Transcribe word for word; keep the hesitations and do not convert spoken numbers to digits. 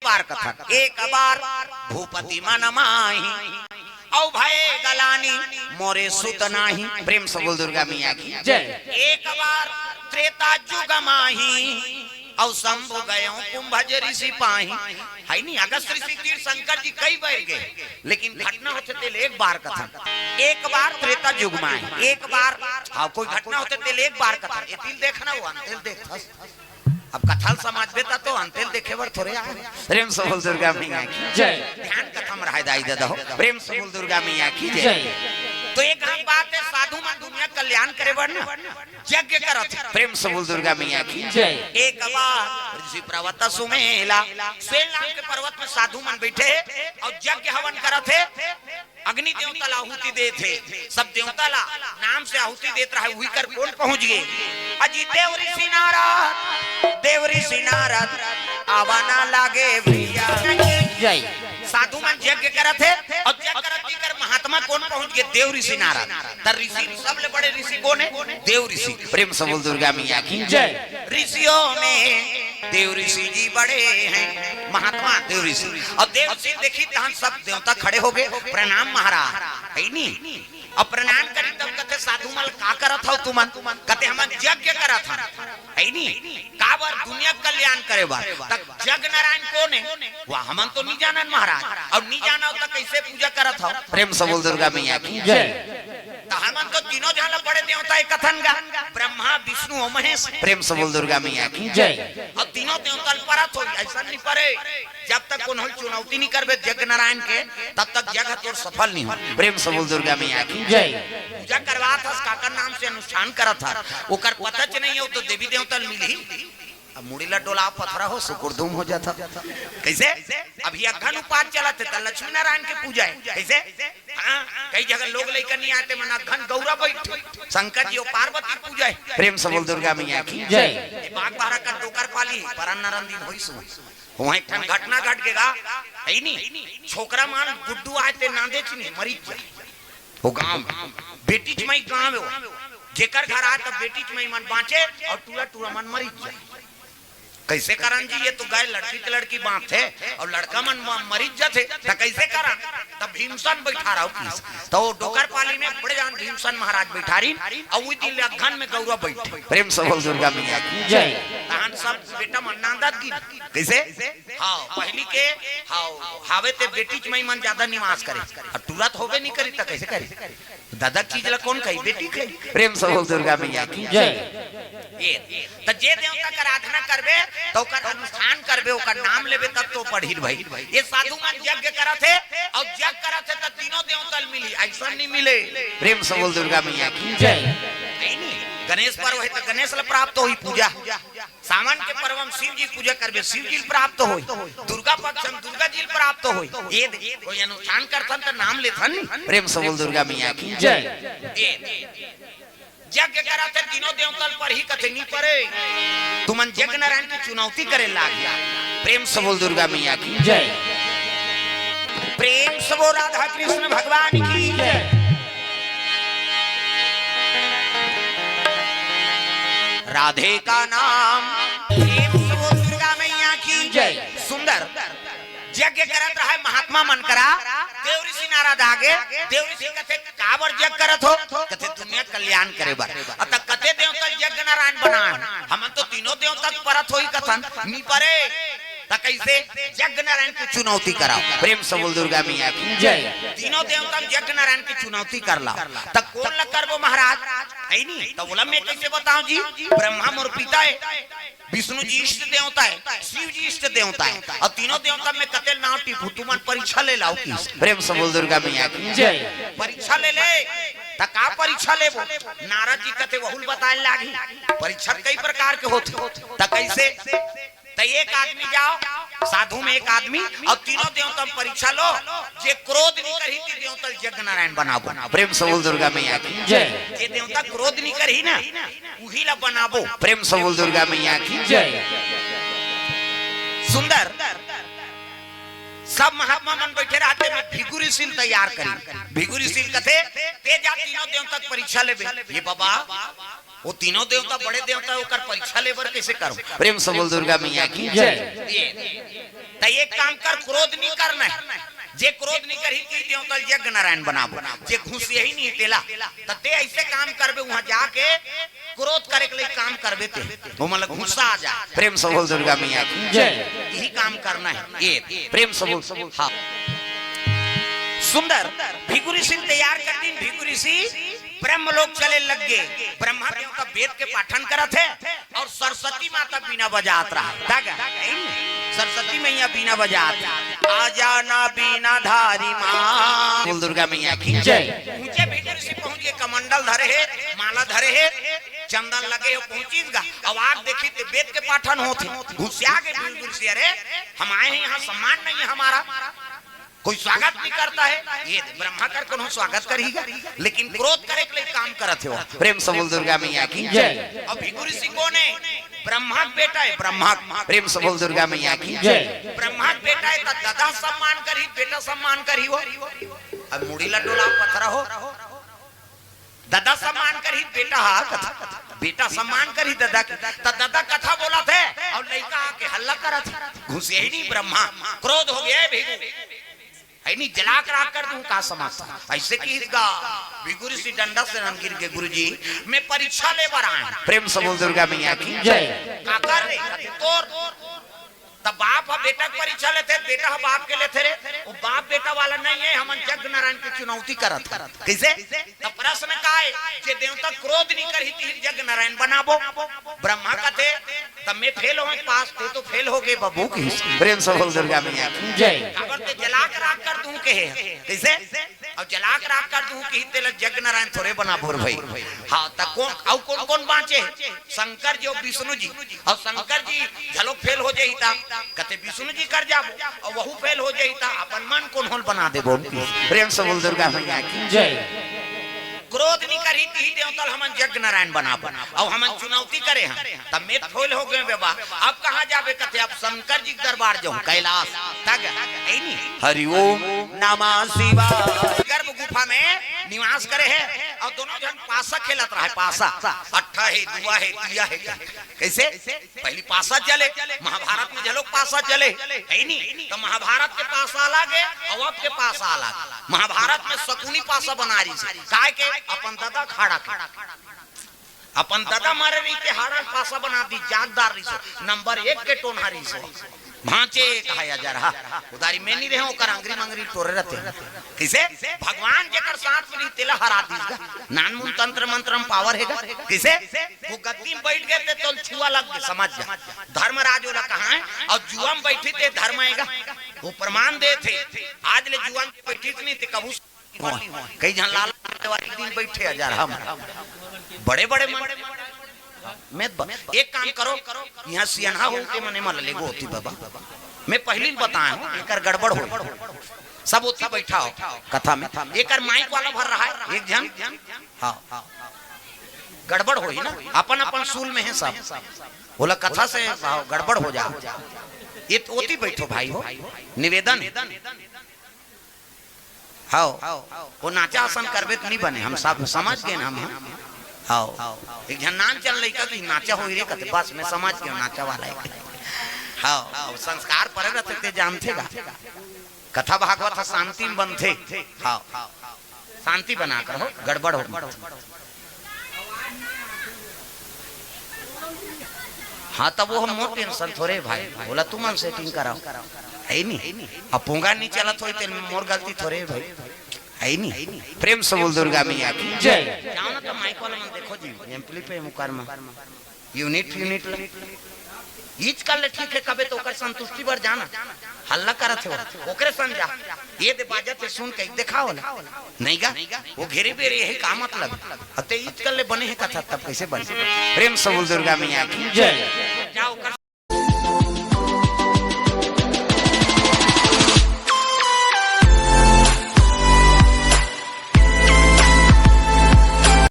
बार कथन, एक बार भूपति मन माही, अउ भय गलानी मोरे सुत नाही। प्रेम से बोल दुर्गा मैया की जय। एक बार त्रेता जुग माही, अउ शंभु गयो कुंभज ऋषि पाही। है नी, अगस्त ऋषि तीर शंकर जी कई बार गए, लेकिन घटना होथे तेला एक बार कथन। एक बार त्रेता जुग माही, एक बार, हाँ, कोई घटना होथे तेला एक बार कथन। ए तिल देखना, वो अंतेल देखथस। अब कथा ल समझबे त तो अंतेल देखे बर थोरे आए। प्रेम से बोल दुर्गा मैया की जय। ध्यान कथा म रहाय दाई ददा हो। प्रेम से बोल दुर्गा मैया की जय। जय। तो एक हम बात है, साधु मन दुनिया कल्याण करे बर ना यज्ञ करत हे। प्रेम से बोल दुर्गा मैया की जय। एक बार ऋषि पर्वत सुमेला, स्वेल नाम के पर्वत में साधु मन बैठे हे अउ यज्ञ हवन करत हे। अग्नि देवता ला आहुति देत हे, सब देवता ला नाम से आहुति देत रहे, उही कर कोन पहुंच गे? अजी देव ऋषि नारद, देव ऋषि नारद, आवा ना लागे भैया। जय। साधु मन यज्ञ करत हे अउ यज्ञ करत जी कर महात्मा कोन पहुंच गे? देव ऋषि नारद। त ऋषि, सबले बड़े ऋषि कोन हे? देव ऋषि। प्रेम से बोल दुर्गा मैया की जय। ऋषियों में देव ऋषि जी बड़े हैं, महात्मा देव ऋषि। अउ देव ऋषि देखिस तहन सब देवता खड़े हो गे, प्रणाम महाराज, है नी? अउ प्रणाम करिस तब कथे, साधु मन का करत हव तुमन? कथे, हमन यज्ञ करत हन, है नी? काबर? दुनिया कल्याण करे बर। त जग नारायण कोन हे? वाह, हमन तो नी जानन महाराज। अउ नी जानव त कइसे पूजा करत हव? प्रेम से बोल दुर्गा मैया की जय। त हमन तो तीनों झन ल बड़े देवता ए कथन गा, ब्रह्मा, विष्णु अउ महेश। प्रेम से बोल दुर्गा मैया की जय। अउ तीनों देवता ल परत होही, अइसन नी परे। जब तक कोनो चुनौती नी करबे जग नारायण के, तब तक जग तोर सफल नी हो। प्रेम से बोल दुर्गा मैया की जय। पूजा करवात हस, काकर नाम से अनुष्ठान करत हस, ओकर पता च नहीं हो तो देवी देवता ल मिलही। अब मुड़ी ला डोला पथरा हो, सुकुर धूम हो जाता। कइसे? अभी अगहन उपास चलत हे, त लक्ष्मी नारायण के पूजा हे। कइसे? हाँ, कई जगह लोग लइका नहीं आते, मन अगहन गौरा बैठ, शंकर जी अउ पार्वती पूजा हे। प्रेम से बोल दुर्गा मैया की जय। ये बागबाहरा का डोकर पाली, परन नरन दिन होइस हो। वहाँ एक ठन घटना घट गे गा, है नी? छोकरा मन गुड्डू आय ते नांदे च नहीं, मरिच जाय। वो गांव में, बेटी च मई गांव हे वो। जेकर घर आय त बेटी च मई मन बांचे अउ टूरा टूरा मन मरिच जाय। कइसे करन जी, ये तो गए लड़की ते लड़की बांचथे अउ लड़का मन म-, मरिच जाथे, त कइसे करन? त भीमसन बैठारव किहिस। त वो डोकर पाली में बड़े जान भीमसन महाराज बैठारिन, अउ उही दिन ले अगहन में गौरा बैठे। प्रेम से बोल दुर्गा मैया की जय। तहन सब बेटा मन नांदत गिन। कइसे? हाँ, पहिली के, हाँ, हावे ते बेटी च मई मन जादा निवास करे। अउ टूरा त होबे नी करी त कइसे करी? दादा चीज ला कोन खाही? बेटी खाही। प्रेम से बोल दुर्गा मैया की जय। ये, त जे देवता के आराधना करबे, त ओकर अनुष्ठान करबे, ओकर नाम लेबे, तब तो पढ़िल भाई। ये साधु मन यज्ञ करत हे, अउ यज्ञ करत हे, त तीनों देवता ल मिली, अइसन नी मिले। प्रेम से बोल दुर्गा मैया की जय। है नी? गणेश पर्व हे, त गणेश ल प्राप्त होही पूजा। सावन के पर्व म शिव जी पूजा करबे, शिव जी ल प्राप्त होही। दुर्गा पक्ष म दुर्गा जी ल प्राप्त होही। ये दे, कोई अनुष्ठान करथन त नाम लेथन नी। प्रेम से बोल दुर्गा मैया की जय। ये दे, यज्ञ करत हे, तीनों देवता ल परही कथे नी परे। तुमन जग नारायण के चुनौती करे लाग गया। प्रेम से बोल दुर्गा मैया की जय। प्रेम से बोल राधा कृष्ण भगवान की जय। राधे का नाम। प्रेम से बोल दुर्गा मैया की जय। सुंदर। यज्ञ करत रहे महात्मा मन करा, देव ऋषि नारद आगे, देव ऋषि कथे, "काबर यज्ञ करत हो?" कथे, "दुनिया कल्याण करे बर।" अत कथे, "देवता यज्ञ नारायण बनाए, हमन तो तीनों देवता के परत होही कथन, नी परे।" त कइसे? यज्ञ नारायण के चुनौती कराव। प्रेम से बोल दुर्गा मैया की जय। तीनों देवता म यज्ञ नारायण के चुनौती कर लाव। त कोन ल करबो महाराज? है नी? त बोला, "मैं कइसे बताऊं जी? ब्रह्मा मोर पिता हे, विष्णु जी इष्ट देवता हे, शिव जी इष्ट देवता हे, अउ तीनों देवता में कते नाव टिपहूं, तुमन परीक्षा ले लाव किहिस।" प्रेम से बोल दुर्गा मैया की जय। परीक्षा ले ले। त का परीक्षा लेबो? नारद जी कथे, "वहू ल बताए लागही।" परीक्षा कई प्रकार के होथे। त कइसे? त एक आदमी जाव, साधु में एक आदमी, अउ तीनों देवता म परीक्षा लो, जे क्रोध नी करही, ते देवता ल यज्ञ नारायण बनाबो। प्रेम से बोल दुर्गा मैया की जय। जे देवता क्रोध नी करही ना, उही ला बनाबो। प्रेम से बोल दुर्गा मैया की जय। सुंदर। सब महात्मा मन बैठे रहते, मैं भृगु ऋषि ल तैयार करी। भृगु ऋषि ल कथे, "ते जा तीनों देवता के परीक्षा लेबे।" ये बाबा, वो तीनों देवता बड़े देवता हे, ओकर परीक्षा लेबर कइसे करो? प्रेम से बोल दुर्गा मैया की जय। ये, त एक काम कर, क्रोध नहीं करना है। जे क्रोध नहीं करही, ती देवतल यज्ञ नारायण बनाबो। जे घुसियाही नहीं तेला, त ते ऐसे काम करबे, वहां जाके क्रोध करे के लिए काम करबे ते, वो मतलब गुस्सा आ जाए। प्रेम से बोल दुर्गा मैया की जय। यही काम करना है। ये प्रेम से बोल। हाँ, सुंदर। भृगु ऋषि तैयार कर दिन। भृगु ऋषि ब्रह्मलोक चले लग गए। ब्रह्मा देवता वेद के पाठन करत है और सरस्वती माता बीना बजात रहा। का गा? सरस्वती मैया बीना बजात। आ जाना बीना धारी माँ। बोल दुर्गा मैया की जय। ऊंचे भीतर से पहुंच के कमंडल धरे है, माला धरे है, चंदन लगे हो, पहुंचीस गा। अब आग देखी ते वेद के पाठन होत है। घुसिया के भीतर से, अरे, हम आए हैं यहाँ, सम्मान नहीं है हमारा, कोई स्वागत नहीं करता है। ये ब्रह्मा कर कोनो स्वागत करीगा, लेकिन क्रोध करे के लिए काम करत हो। प्रेम से बोल दुर्गा मैया की जय। अब भृगु ऋषि कौन है? ब्रह्मा के बेटा है, ब्रह्मा। प्रेम से बोल दुर्गा मैया की जय। ब्रह्मा के बेटा है, त दादा सम्मान करही, बेटा सम्मान करही हो। अब मुड़ी ला डोला, पथरा हो। दादा सम्मान करही, बेटा हा कथा। बेटा सम्मान करही दादा के, त दादा कथा बोलत है और लइका आके हल्ला करत है। घुसियाही नहीं ब्रह्मा, क्रोध हो गया है भृगु। है नहीं, जला के राख कर दूं का समाज। ऐसे की गा, भृगु ऋषि डंडा से न गिर के, गुरुजी, मैं परीक्षा ले बर आए। प्रेम से बोल दुर्गा मैया की जय। का कर रे? तोर। तब बाप ह बेटा के परीक्षा लेथे, बेटा ह बाप के लेथे रे। वो बाप बेटा वाला नहीं है, हमन यज्ञ नारायण के चुनौती करत हन। कैसे? तब प्रश्न का है, जे देवता क्रोध नहीं करही, तिही यज्ञ नारायण बनाबो। ब्रह्मा कथे, तब मैं फेल हो पास, ते तो फेल हो गए बबू की। प्रेम से बोल दुर्गा मैया की जय। काबर ते जला के राख कर दूं कहे। कैसे? और जला के राख कर दूं कि तेला यज्ञ नारायण थोरे बनाबो रे भाई। हाँ, त कौन, अउ कौन कौन बांचे? शंकर जी और विष्णु जी। और शंकर जी झलो फेल हो जाही ता, कथे विष्णु जी कर जाबो, और वहू फेल हो जाही ता अपन मन कौन होल बना देबो। प्रेम से बोल दुर्गा मैया की जय। क्रोध नहीं करही, तिही देवतल हमन यज्ञ नारायण बनाबो, और हमन चुनौती करे हैं, तब मैं फेल हो गए बाबा। अब कहाँ जाबे? कथे अब शंकर जी के दरबार जाऊं, कैलाश। तक है नहीं। हरि ओम नमः शिवाय। गर्भ गुफा में निवास करे है और दोनों झन पासा खेलत रहा है। पासा, अट्ठा है, दुआ है, दिया है। कैसे? पहली पासा चले, महाभारत में झलोक पासा चले, है नहीं? तो महाभारत के पासा अलग है और अब के पासा अलग। महाभारत में शकुनी पासा बना रही से, काय के? अपन दादा खाड़ा के। अपन दादा मारे रही के हाड़ा पासा बना दी, जागदार रही सो, नंबर एक के टोनहा रही सो। भांचे कहा या जा रहा, उधारी में नहीं रहे, ओकर अंगरी मंगरी टोरे रहते हैं। किसे? भगवान जेकर साथ में रही, तेला हरा दीस गा। नानमुन तंत्र मंत्र में पावर है गा। किसे? वो गद्दी में बैठ गए थे तो छुआ लग गए, समझ जा। धर्मराज वाला कहाँ है? और जुआ में बैठी थे धर्म आएगा। वो प्रमाण दे थे, आज ले जुआ में बैठी नहीं थे कबू। कई झन लाल वाली दिन बैठे हजार हम बड़े बड़े मन में ब-, एक काम करो, यहाँ सियनहा हो के मने मल लेगो होती बाबा। मैं पहली बताया हूँ, एकर गड़बड़ हो, सब होती बैठा हो कथा में। एकर माइक वाला भर रहा है एक झन। हाँ, गड़बड़ हो ही ना, अपन अपन सूल में है सब। बोला कथा से, हाँ, गड़बड़ हो जा। ये तो होती बैठो भाई हो, निवेदन। हाओ, वो नाचा असन करबे त नहीं बने, हम सब समझ गए ना हम। हाओ, एक झन नान चल लइका कि नाचा होई रे कथे, बस मैं समझ गया नाचा वाला है। हाओ, संस्कार परे रहते ते जानथे गा। कथा भागवत ह शांति में बनथे। हाओ, शांति बना कर हो, गड़बड़ हो। हाँ, तब वो हम मोर टेंशन थोरे भाई, बोला तुमन सेटिंग कराओ, है नहीं? अब पोंगा नहीं चलत होई ते मोर गलती थोरे भाई, है नहीं? प्रेम से बोल दुर्गा मैया की जय। जाओ ना तो माइक वाला मन देखो जी, एम्पली पे मुकर में यूनिट यूनिट ले। ईच कर ले ठीक है, कबे तो ओकर संतुष्टि बर जाना, हल्ला करत है वो, ओकरे संग जा। ये दे बाजत है सुन के देखा होला, नहीं गा? वो घेरे बेरे यही का मतलब? अते ईच कर ले बने है कथा, तब कैसे बने? प्रेम से बोल दुर्गा मैया की जय। जा ओकर